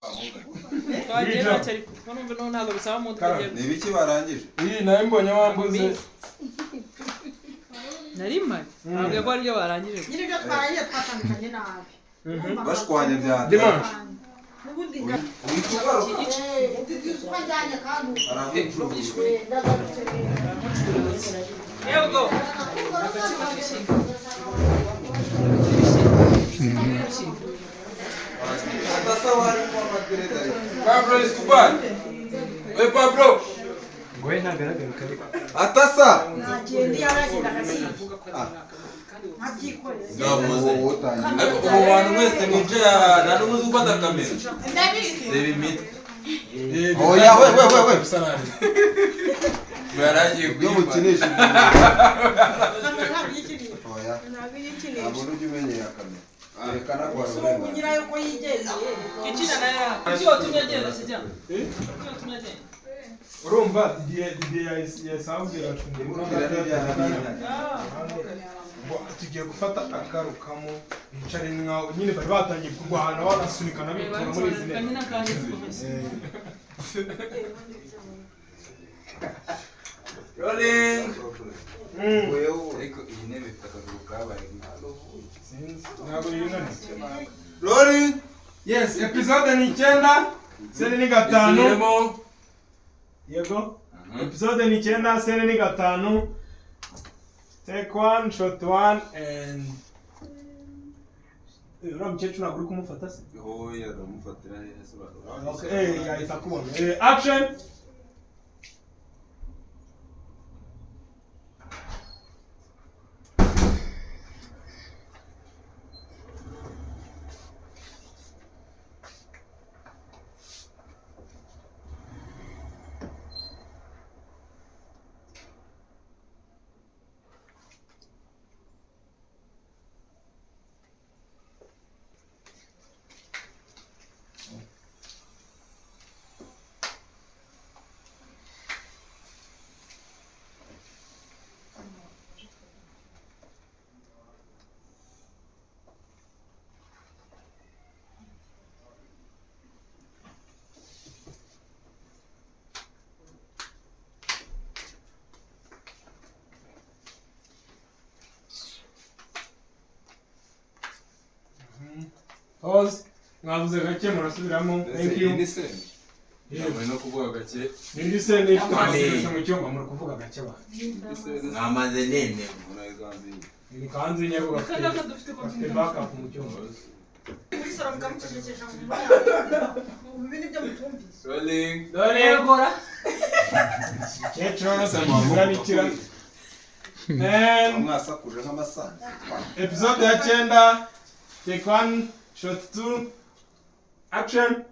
Twagiye ntacyo, ariko kuko numva no ntabwo bisaba mu tugiye. Ni ibiki barangije? Iyi nayo mbonye wambuze. Nari mpari, ntabwo ko aribyo barangije. Nyine ibyo twarangiye, twatandukanye nabi. Bashwanye bya Dimanche. N'ubundi Uhita ugaruka. uko ajyanye kandi Aragucuruza. ndagarutse. Yego. Atasa wari kwa magereza. Pablo Escobar, we Pablo. Ngoye ntagaragaruka ariko. Atasa. Nagenda, iyo aragenda akasiga nkabyikorera. Wowe utangiye. Ariko ubu bantu mwese mwicaye aha, nta n'umwe uzi gufata kamera. Ndabizi. Reba imitwe. Oya, we we we we. Bisa nabi. Yaragiye Ibyo kuyibara. mukinisha. Kamera ntabwo iyikinira. Oya. Ntabwo iyikinisha. Ntabwo ujya umenyera kamera. Rekana kwa Si ubu nyirayo ko yigendeye. Ikina nayo, kuki watumye agenda kijya? Kuki watumye agenda? Urumva Didier, Didier yahise ambwira ati Urubwira n'ibyana by'inka. Ngo tugiye gufata akarukamo bicare nkaho nyine bari batangiye kurwana, banasunikana, bitura muri izi ntebe. Kanyina kandi zikomeza. Rolling. Wewe. Ariko iyi ntebe ifite akaguru kabaye. Sinzi, ntabwo yiringaniye. Rolling. Yes, episode ni 9, scene ni 5. Isubiremo. Yego. Episode ni 9, scene ni 5. Take one, shot one, and uriya mukecuru ntabwo uri kumufata se? Oya, ndamufatira hehe se? Okay, yahita akubona. Action. Pause. Mwavuze gake, murasubiramo. Thank you. Iyi ni scene. Ntabwo no kuvuga gake. Ni scene ifite amasengesho mu cyumba, muri kuvuga gake ba. Mwamaze nene. Ni kanzi nyako gafite. Kandi aka dufite Gafite computer. backup mu cyumba. Muri salo mukamucecekesha ngo mubi nibyo mutumvise. Rolling. Dore Yegora. Mukecuru arasabira. And Mwasakuje nk'amasana. episode ya 9, take one, shot two, action.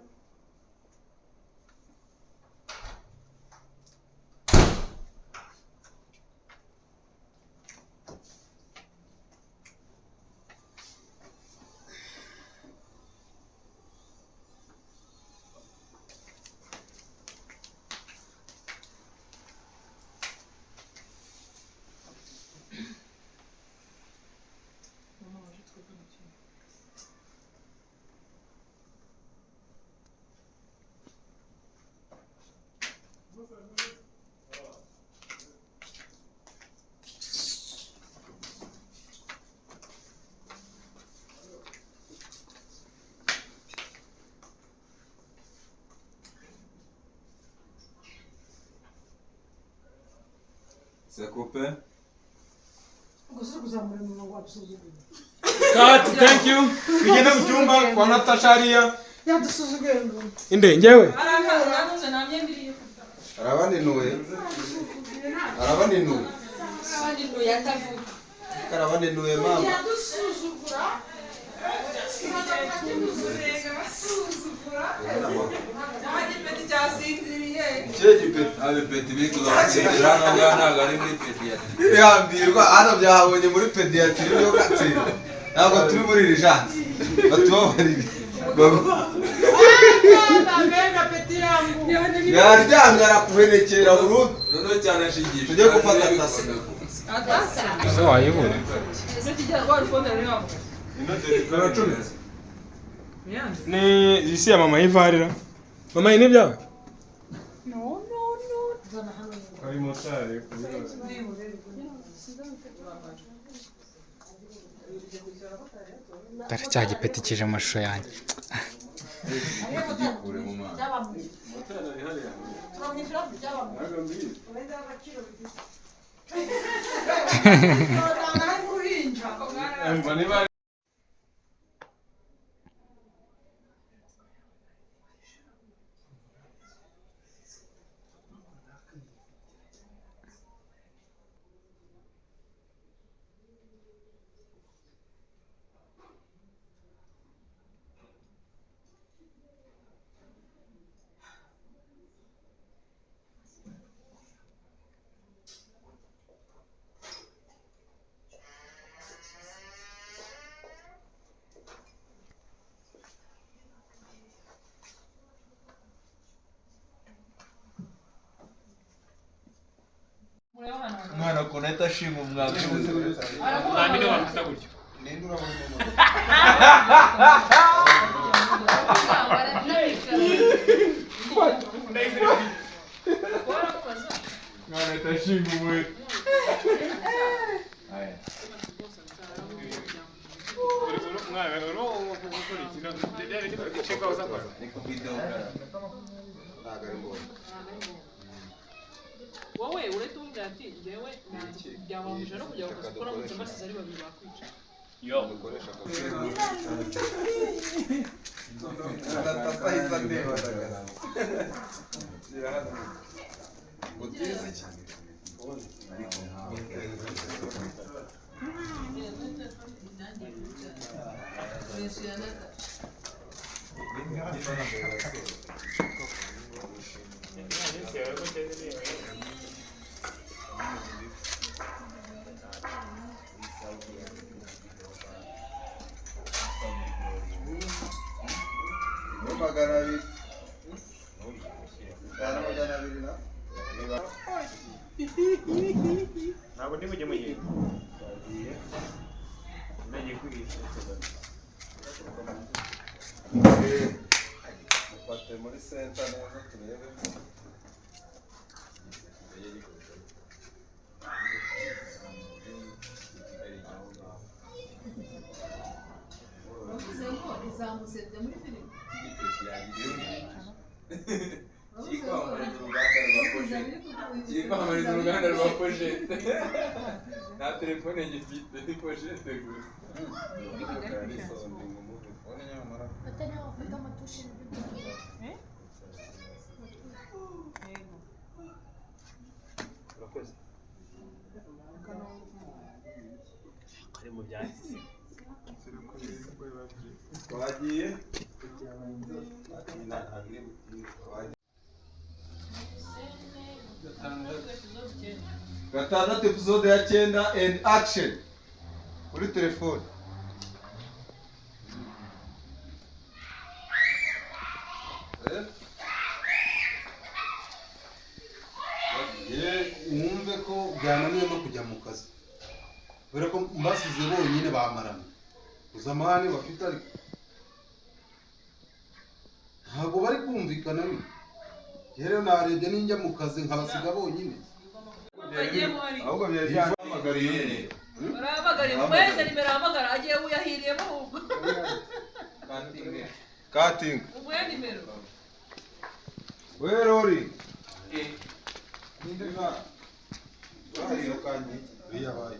C'est coupé. Gusa uri kuzamura umunwa ngo wadusuzuguye. Cut, thank you. Tugende mu cyumba kwa Natasha hariya. Yadusuzuguye ngo. Inde njyewe. Araka nanuze nta myenda iriyo. Arabaninuye. Arabaninuye. Abandi nduye atavuga. Karabanenuye mama. Yadusuzugura. Basuzugura. Nta cyasinziriye. Ikihe gipeti? Nta bipeti biri kuzamutsindira hano ngaha, ntabwo ari muri pédiatrie. Ihambirwa hano byahabonye muri pédiatrie yo gatsinda. Ntabwo turi muri urgence. Batubabarire. Mbega peti yangu. Yaryamye arakuhenekera burundu. Noneho cyane ashigisha. Tujye gufata tasi. Atasa. Ese wayibura? Ese kijya rwa rufonde ruri wamufashe. Baracometse. Ni isi ya mama Ivarira. Mama, iyi ni ibyawe? No, no, no. Zana hano. Ari motari. Dore cya gipeti kije mu mashusho yanjye. Tugikure mu mazi. Turamwishyura byabamwishyura. Urenda agaciro bifite. Nari uruhinja. Umwana ukuntu ahita ashima umwami. Umwami niwe wafata gutyo. Ninde urabona mu modoka? Umwana ahita ashima umuheto. Ni ku video. Ntabwo ari ngombwa. Wowe urahita umubwira ati njyewe byabambuje no kujya ku kazi kuko uramutse mbasize ari babiri bakwica. Dukoresha akazi. Natasa ahise andeba ndagaza. Shyira hano. Ngo tuzi iki? Ni 200. Ijana 200 na. Ntabwo ndi bujye mu yego. Nagiye kwigisha. Mufate muri senta neza turebe. Bavuze ngo izamusebya muri filime. Kiri kwamamariza uruganda rwa poshete. Kiri kwamamariza uruganda rwa poshete. Nta telefone gifite, ni poshete gusa. Atari wafata amatushi n'ibindi. Kari mu byatsi. Twagiye. Gatandatu episode ya 9 and action. Kuri telefone. Eh? Ye wumve ko byananiye no kujya mu kazi kubera ko mbasize bonyine bamarana gusa amahane bafite ariko ntabwo bari kumvikana nyine. Njye rero narebye ninjya mu kazi nkabasiga bonyine. Ahubwo byari byahamagariye. Barahamagariye umuhereze nimero ahamagara agiye wiyahiriyemo ahubwo. Cutting. Umuhe nimero. We Rori. Ninde mwana? Barirukanye. Uriya baye.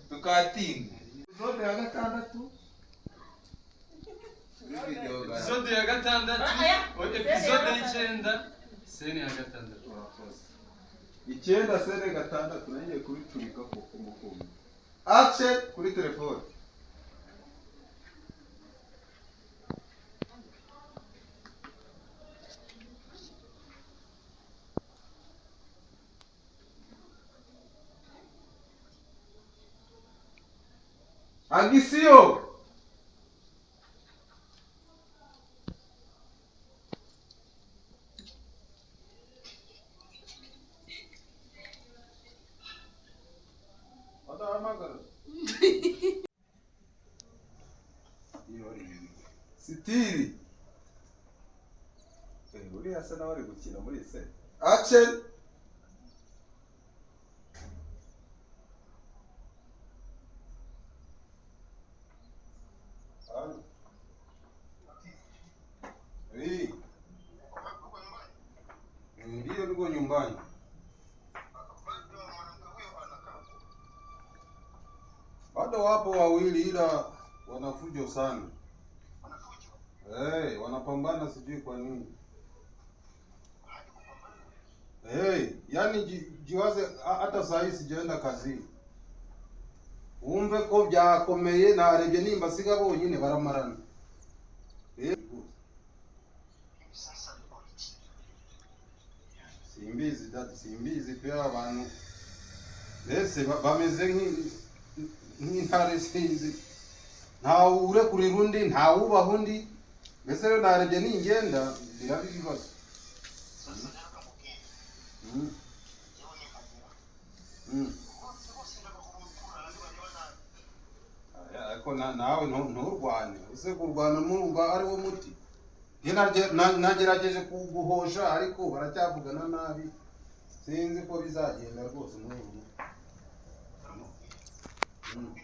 Tukatinga. Episode ya gatandatu. Kuri video gara. Episode ya gatandatu, episode y'icyenda, sene ya gatandatu. 9 sene 6 nagiye kubicurika koko mukumbi. Action kuri telefone. Agisiyo. Badahamagara. Tiri. Uriya asa nawe ari gukina muri se. Action. Oui. Ndiyo, niko nyumbani. Bado wapo wawili ila wanafujo sana. Hey, wanapambana sijui kwa nini. Hey, yani jiwaze hata saa hii sijaenda kazini. Wumve ko byakomeye narebye nimba siga bonyine baramarana. Eh, simbizi dadi, simbizi pe abantu mbese bameze nk'intare sinzi, ntawe urekurira undi, ntawubaha undi. Mbese rero narebye ningenda biraba ibibazo. Mm. Mm. Aya, ariko nawe nturwane, ese kurwana murumva ari wo muti? Njye nagerageje kuguhosha ariko baracyavugana nabi, sinzi ko bizagenda rwose muri ubu. Mm.